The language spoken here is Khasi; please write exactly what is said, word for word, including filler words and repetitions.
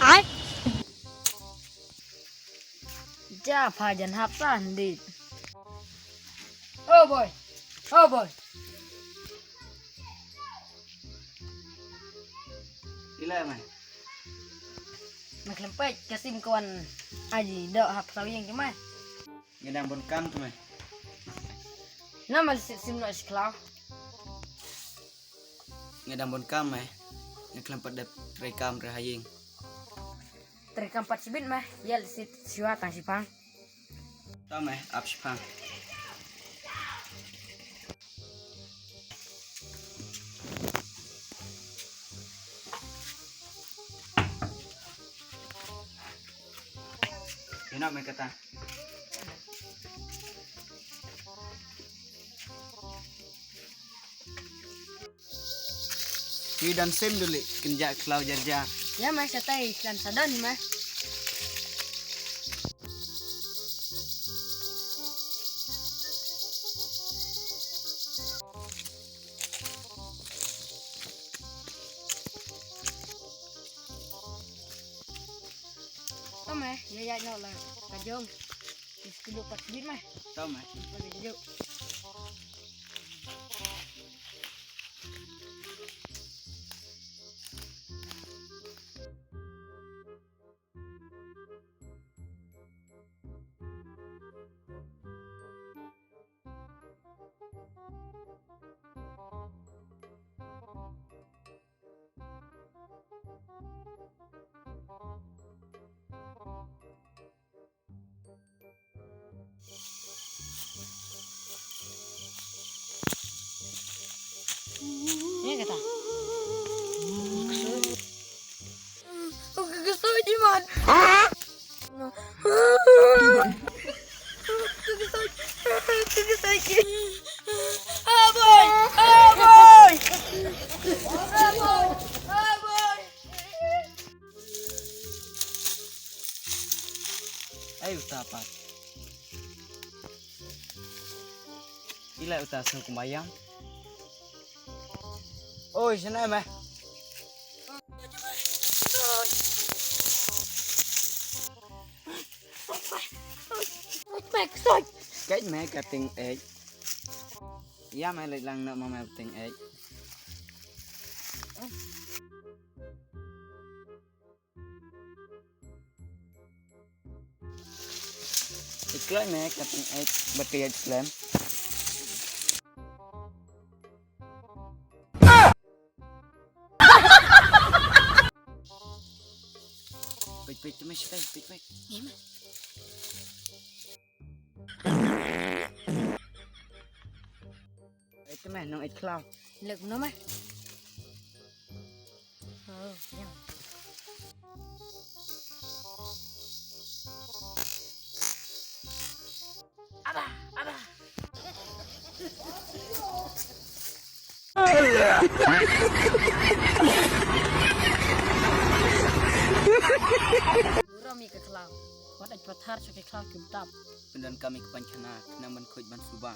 Ai. Ja pha jan hap sa ndit. Oh boy. Oh boy. Ila mai. Mai khlem peit ka sim ka wan aji dok hap saw ïing ki mai. Nga dang bun kam tu mai. Na mal sim no shi khlaw. Nga dang bun kam mai. Nga khlem pat dep trei kam trei ha ïing. Trei kam pat shibit mai. Ïa lsit shwa tang shipang. Tang mai ap shipang. Ina mai kata. Ki dan sim duli kin ja khlaw jar jar. Ïa mai shatai kan sadon mai. Tama ïa ïa no la ka jong. Is kudu pat bit mai. Tama. Lagi jauh. Ïa kata. Ka kasoi jimat. Ka kasoi. Ka kasoi. Ah boy. Ah boy. Ah boy. Ah boy. Ai uta pat. Ila uta snu kumbayang. Oi, sana mai. Mai ksoi. Kai mai ka ting ek. Ïa mai leit lang na ma mai ting ek. Ikloi me ka ting ek bad ka ïaid slem. Peit peit te me shikai peit peit. Eit te me nong eit khlaw. Lek no me. Oh, ya. Ada, ada. Burom ïa ka khlaw. Wat ait pathar sha ka khlaw ki btap. Pyndonkam ïa ka painkhana khnang ban khuid ban suba.